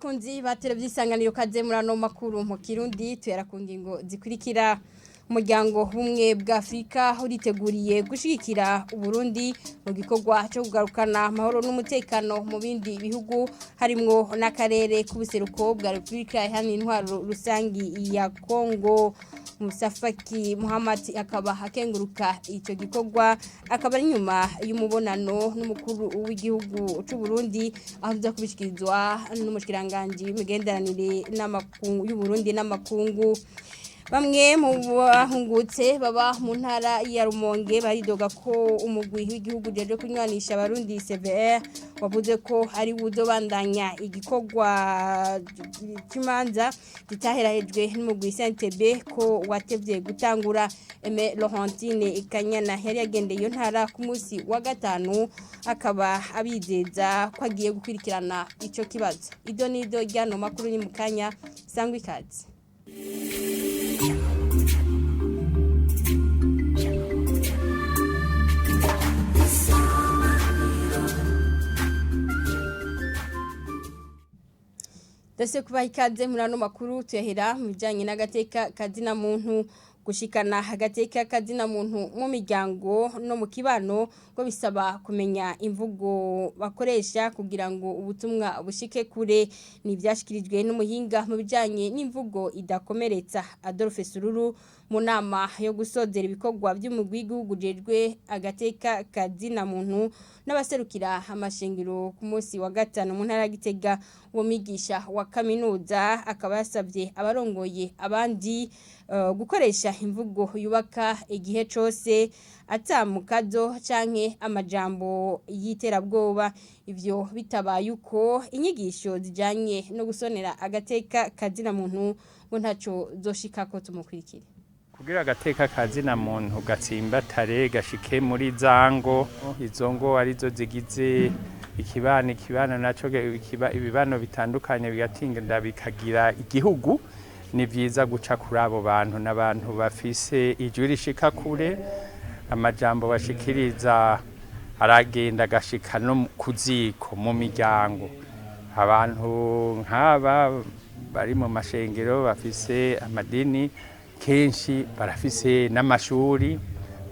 Bakunzi ba televiziyo Isanganiro, kaze muri ano makuru mu Kirundi. Tuyera ku ngingo zikurikira: Umuryango w'Ubumwe bwa Afurika uriteguriye gushigikira Uburundi mu gikorwa cyo kugarukana amahoro n'umutekano mu bindi bihugu, harimwo n'akarere k'ubuseruko bwa Repubulika Iharanira Intwaro Rusangi ya Kongo. Musafaki Muhammad akaba akenguruka icyo gikorwa, akaba ari nyuma y'umubonano n'umukuru w'igihugu c'u Burundi, aho tuza kubishikirizwa n'umushikiranganje w'imigenderanire n'amakungu y'u Burundi n'amakungu. Bamwe mu bahungutse baba mu ntara ya Rumonge baridoga ko umugwi w'igihugu ujejwe kunywanisha Abarundi, CVR, wavuze ko ari wuzobandanya igikorwa cy'imanza zitaherahejwe n'umugwi CNTB, ko watevye gutangura. Aime Laurentine Ikanyana yari yagendeye iyo ntara ku munsi wa gatanu, akaba abizeza ko agiye gukurikirana ico kibazo. Ido nido ryano makuru ni mukanya, sangwa ikaze. Dase kubaha ikaze muri ano makuru, tuyahera mu bijyanye n'agateka kazina muntu. Gushikana agateka kazina muntu mu miryango no mu kibano ngo bisaba kumenya imvugo bakoresha kugira ngo ubutumwa bushike kure. Ni ibyashyikirijwe n'umuhinga mu bijyanye n'imvugo idakomeretsa, Adolphe Sururu, mu nama yo gusozera ibikorwa by'umugwi w'igihugu ujejwe agateka kazina muntu n'abaserukira amashengero ku munsi wa gatanu mu ntara ya Gitega. Uwo mwigisha wa kaminuza akaba yasabye abarongoye abandi gukoresha imvugo yubaka igihe cose, atamukazo canke amajambo y'iterabwoba. Ivyo bitabaye uko, inyigisho zijanye no gusonera agateka kazina muntu ngo ntaco zoshikako. Tumukurikire. Kugira agateka kazina muntu gatsimbatare, gashike muri zango, izo ngo arizo zigize ikibano, ikibano naco ibibano bitandukanye bigatinda bikagira igihugu, ni vyiza guca kuri abo bantu n'abantu bafise ijwi rishika kure. Amajambo bashikiriza aragenda agashika no ku ziko mu miryango. Abantu nk'aba bari mu mashengero, bafise amadini, kenshi barafise n'amashuri,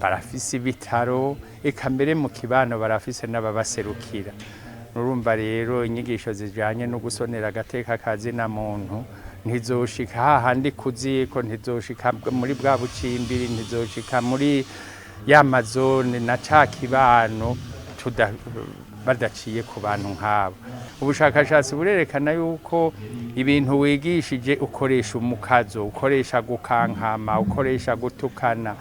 barafise ibitaro, eka mbere mu kibano barafise n'ababaserukira. Nurumva rero inyigisho zijanye no gusonera agateka kazina muntu ntizoshika hahandi ku ziko, ntizoshika muri bwa bucimbiri, ntizoshika muri ya mazone na ca kibano badaciye ku bantu nk'abo. Ubushakashatsi burerekana yuko ibintu wigishije ukoresha umukazo, ukoresha gukankama, ukoresha gutukana,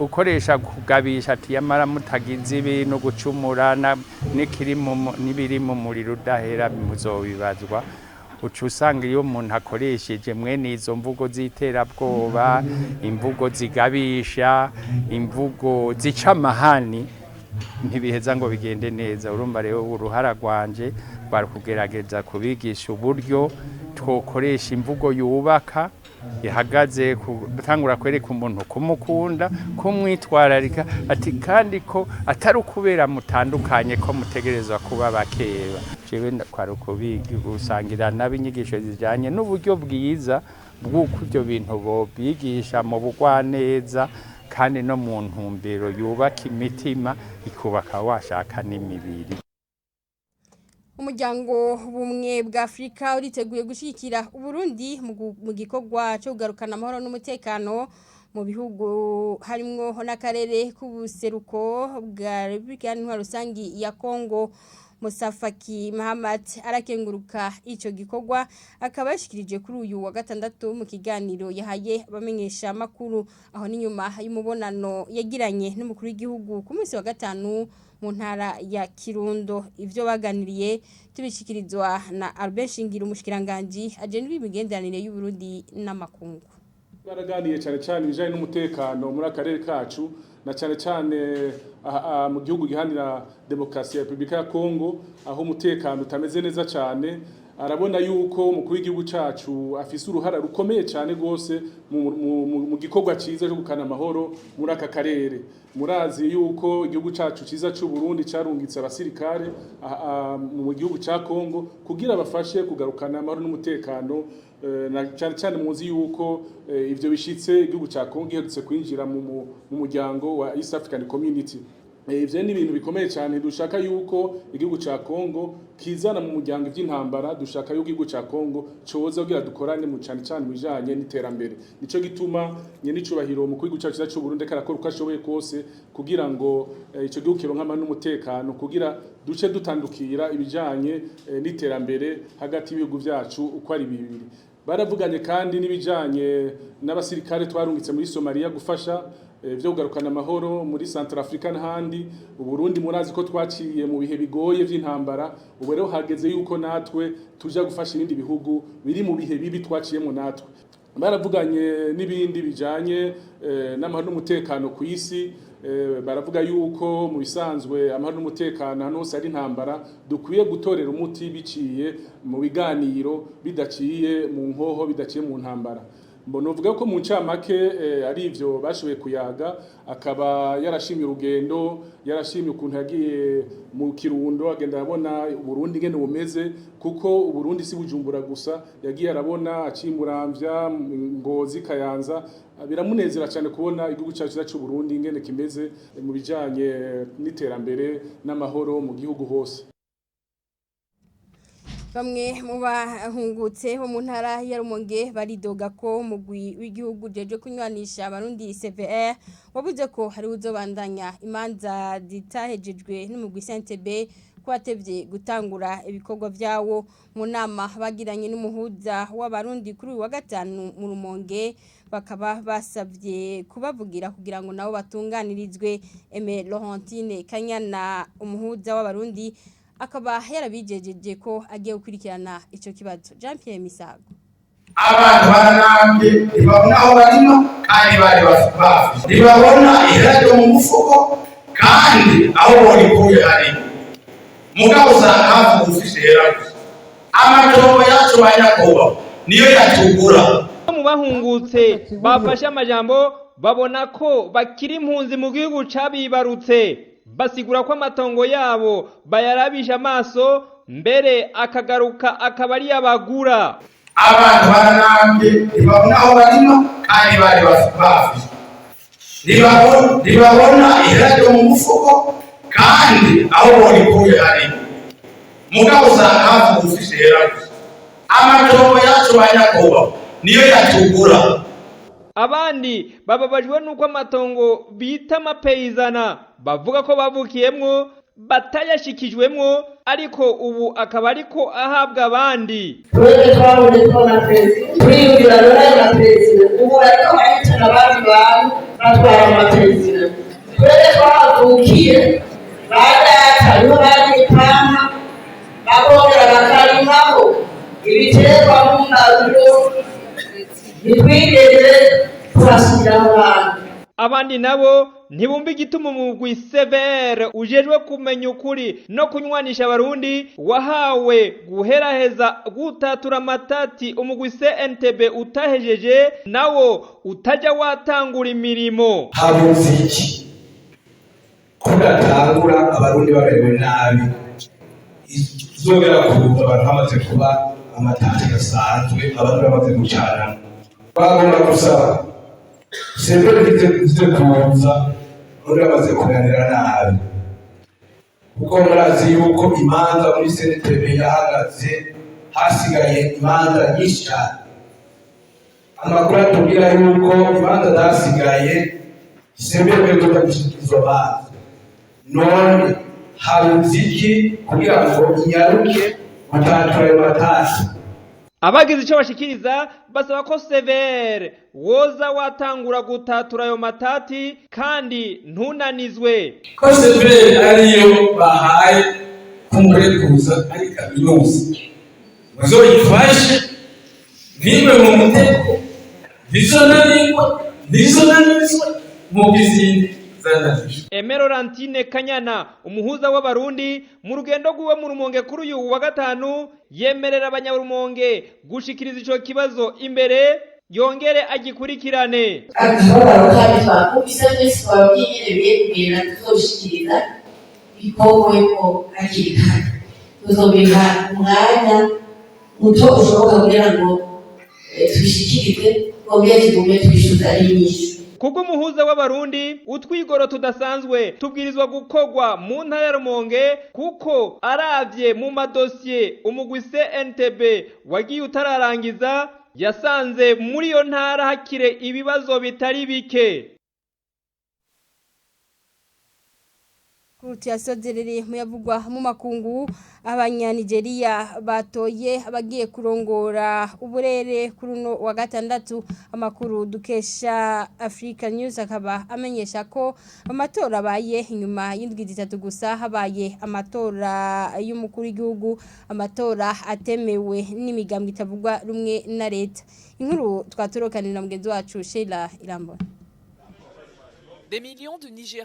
ukoresha kugabisha ati yamara mutagize ibi no gucumura n'ibiri mu muriro udahera muzobibazwa. Uca usanga iyo umuntu akoresheje mwene izo mvugo z'iterabwoba, imvugo zigabisha, imvugo zica amahani, ntibiheza ngo bigende neza. Urumva rero uruhara rwanje rwari kugerageza kubigisha uburyo twokoresha imvugo yubaka, ihagaze gutangura kwereka umuntu kumukunda, kumwitwararika, ati kandi ko atari ukubera mutandukanye ko mutegerezwa kuba bakeba. Jewe kwari ukubiga gusangira n'abinyigisho zijanye n'uburyo bwiza bw'uko ibyo bintu bobigisha mu bugwaneza kandi no mu ntumbero yubaka imitima, ikubaka washaka n'imibiri. Umuryango w'Ubumwe bwa Afurika uriteguye gushyigikira Uburundi mu gikorwa cyo kugarukana amahoro n'umutekano mu bihugu harimwo n'akarere k'ubuseruko bwa Repubulika Iharanira Rusangi ya Kongo. Musafaki Muhammad arakenguruka ico gikorwa, akaba yashikirije kuri uyu wa gatandatu mu kiganiro yahaye abamenyesha makuru, aho ni nyuma y'umubonano yagiranye n'umukuru w'igihugu ku munsi wa gatanu mu ntara ya Kirundo. Ivyo baganiriye tubishikirizwa na Albert Shingiro, umushikiranganje ajejwe imigenderanire y'u Burundi n'amakungu. Baraganiye cyane cyane ibijyanye n'umutekano muri akarere kacu, na cyane cyane mu gihugu gihanira demokarasi ya Repubulika ya Kongo, aho umutekano utameze neza cyane. Arabona yuko umukuru w'igihugu cacu afise uruhara rukomeye cyane rwose mu gikorwa cyiza cyo gukana amahoro muri aka karere. Murazi yuko igihugu cacu cyiza cy'u Burundi carungitse abasirikare mu gihugu ca Kongo kugira bafashe kugarukana amahoro n'umutekano, na cyane cyane muzi yuko ivyo bishitse igihugu ca Kongo giherutse kwinjira mu muryango wa East African Community. Ivyo ni ibintu bikomeye cyane. Dushaka yuko igihugu ca Kongo kizana mu muryango ivy'intambara, dushaka yuko igihugu ca Kongo coza kugira dukorane mu cyane cyane bijanye n'iterambere. Nico gituma nyene icubahiro mu gihugu cacu cy'u Burundi karakora uko ashoboye kose kugira ngo ico gihugu kironke amahoro n'umutekano, kugira duce dutandukira ibijanye n'iterambere hagati y'ibihugu vyacu uko ari bibiri. Baravuganye kandi n'ibijanye n'abasirikare twarungitse muri Somalia gufasha vyo kugarukana amahoro muri Central Africa n'ahandi. Uburundi murazi ko twaciye mu bihe bigoye vy'intambara. Ubu rero hageze yuko natwe tuja gufasha ibindi bihugu biri mu bihe bibi twaciyemo natwe. Baravuganye n'ibindi bijanye n'amahoro n'umutekano ku isi. Baravuga yuko mu bisanzwe amahoro n'umutekano hano hose ari intambara, dukwiye gutorera umuti biciye mu biganiro, bidaciye mu nkoho, bidaciye mu ntambara. Mbona uvuga ko mu ncamake ari ivyo bashoboye kuyaga. Akaba yarashimye urugendo, yarashimye ukuntu yagiye mu Kirundo, agenda arabona Uburundi ngene bumeze, kuko Uburundi si Bujumbura gusa. Yagiye arabona acimuramvya, Ngozi, Kayanza, biramunezera cyane kubona igihugu cyacu cy'u Burundi ngene kimeze mu bijanye n'iterambere n'amahoro mu gihugu hose. Bamwe mu bahungutse bo mu ntara ya Rumonge baridoga ko umugwi w'igihugu jeje kunywanisha abarundi CVR wabuze ko hari uzobandanya imanza zitahejejwe n'umugwi CNTB, ko watevye gutangura ibikorwa vyawo. Mu nama bagiranye n'umuhuza w'abarundi kuri uyu wa gatanu mu Rumonge, bakaba basabye kubavugira kugira ngo nabo batunganirizwe. Aime Laurentine Kanyana, umuhuza w'abarundi, akaba yarabijejeje ko agiye gukurikirana ico kibazo. Jean Pierre Misago. Abantu baranambye, ntibabona aho barima kandi bari bafite, ntibabona ihera ryo mu mufuko kandi aho borikuye hari. Mugabo usanga hafi ufise ihera gusa. Amatongo yacu, banyakubaho, niyo yatugura. Mu bahungutse bafashe amajambo, babona ko bakiri impunzi mu gihugu cabibarutse. Basigura ko amatongo yabo bayarabisha amaso, mbere akagaruka akaba ari abagura. Abantu baranambye, ntibabona aho barima kandi bari bafite, ntibabona ihera ryo mu mufuko kandi aho borikuye hari. Mugabo usanga hafi ufise ihera gusa. Amatongo yacu, banyakubaho, niyo yatugura. Abandi bababajwe n'uko amatongo bita amapeyizana bavuga ko bavukiyemwo batayashikijwemwo, ariko ubu akaba ariko ahabwa abandi. Twebwe twabonye tubona perezida, turiyumvira rero ayo maperezida ubu bariko barahitana abandi bantu, batwara amaperezida. Twebwe twahavukiye, ba data niho bari ipampa, bakongera bakarimaho ibiterwa mu mbaruro, ntitwigeze tuhasubira aho hantu. Abandi nabo ntibumva igituma umugwi CVR ujejwe kumenya ukuri no kunywanisha abarundi wahawe guheraheza gutatura amatati umugwi CNTB utahejeje, nawo utajya watangura imirimo. Habuze iki ko datangura abarundi baberewe nabi? Izogera kuza abantu bamaze kuba amatati asanzwe, abantu bamaze gucana. Bagomba gusaba CVR ize kuza abarundi bamaze kunanira nabi, kuko murazi yuko imanza muri CNTB yahagaze, hasigaye imanza nyinshi cyane. Amakuru atubwira yuko imanza zasigaye CVR izoza gushika izo manza. None habuze iki kugira ngo inyaruke gutatura ayo matasi? Abagize icyo bashikiriza basaba ko CVR woza watangura gutatura ayo matati kandi ntunanizwe. Ko CVR ariyo bahaye kumurekuza ari kaminuza, muzoyifashe ntimwe mu mutego, ntizonanirwa, ntizonanizwe nk'uko izindi. zananijwe. Emerorantine Kanyana, umuhuza w'abarundi mu rugendo rw'iwe mu Rumonge kuri uyu wa gatanu, yemerera abanyarumonge gushikiriza ico kibazo imbere yongere agikurikirane. Akababaro kandi twakubise twese, twabwiye nyene bigiye kugenda, tuzoshikiriza bikorweko hakiri kare, tuzobiha umwanya muto ushoboka kugira ngo tubishikirize, twongere tugume twishuza ari inyishu. Kubwo umuhuza w'abarundi, utwigoro tudasanzwe tubwirizwa gukorwa mu ntara ya Rumonge, kuko aravye mu madosiye umugwi CNTB wagiye utararangiza, yasanze muri iyo ntara hakire ibibazo bitari bike. Kuruti yasozerere muyavugwa mu makungu, abanya-Nigeria batoye abagiye kurongora uburere kuri uno wa gatandatu. Amakuru dukesha Africa News akaba amenyesha ko amatora abaye inyuma y'indwi 3 gusa habaye amatora y'umukuru w'igihugu, amatora atemewe n'imigambwe itavugwa rumwe na leta. Inkuru twatorokanira na mugenzi wacu Sheila Irambona.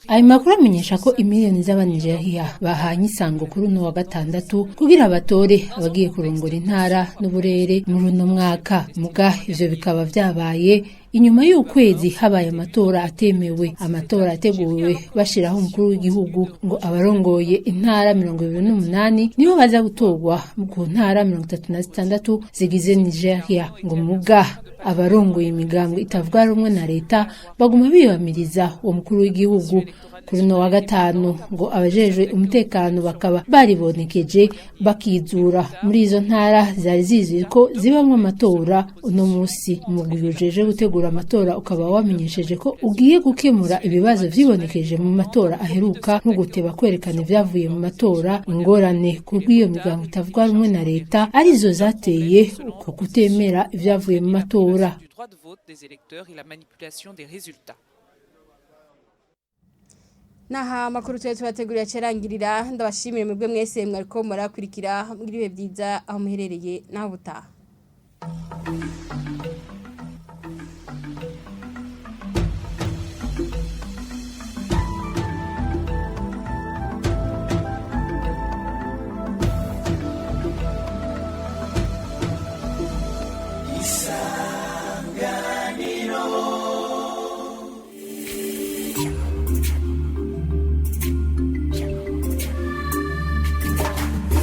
Ayo makuru amenyesha ko imiliyoni z'abanigeria bahanye isango kuri uno wa gatandatu kugira batore abagiye kurongora intara n'uburere muri uno mwaka. Muga ivyo bikaba vyabaye inyuma y'ukwezi habaye amatora atemewe, amatora ateguwe bashiraho umukuru w'igihugu. Ngo abarongoye intara 28 nibo baza gutorwa ku ntara 36 zigize Nigeria. Ngo muga abarongoye imigambwe itavuga rumwe na leta baguma biyamiriza uwo mukuru w'igihugu. Kuri uno wa gatanu ngo abajejwe umutekano bakaba baribonekeje bakizura muri izo ntara zari zizwi ko zibamwo amatora uno musi. Umugwi ujeje gutegura amatora ukaba wamenyesheje ko ugiye gukemura ibibazo vyibonekeje mu matora aheruka, nko guteba kwerekana ivyavuye mu matora. Ingorane kubw'iyo migambo itavuga rumwe na leta arizo zateye uko kutemera ivyavuye mu matora. Naha amakuru tuye tubategurira cerangirira, ndabashimire mwebwe mwese mwariko murakurikira, mugira ibihe byiza aho muherereye naho butaha.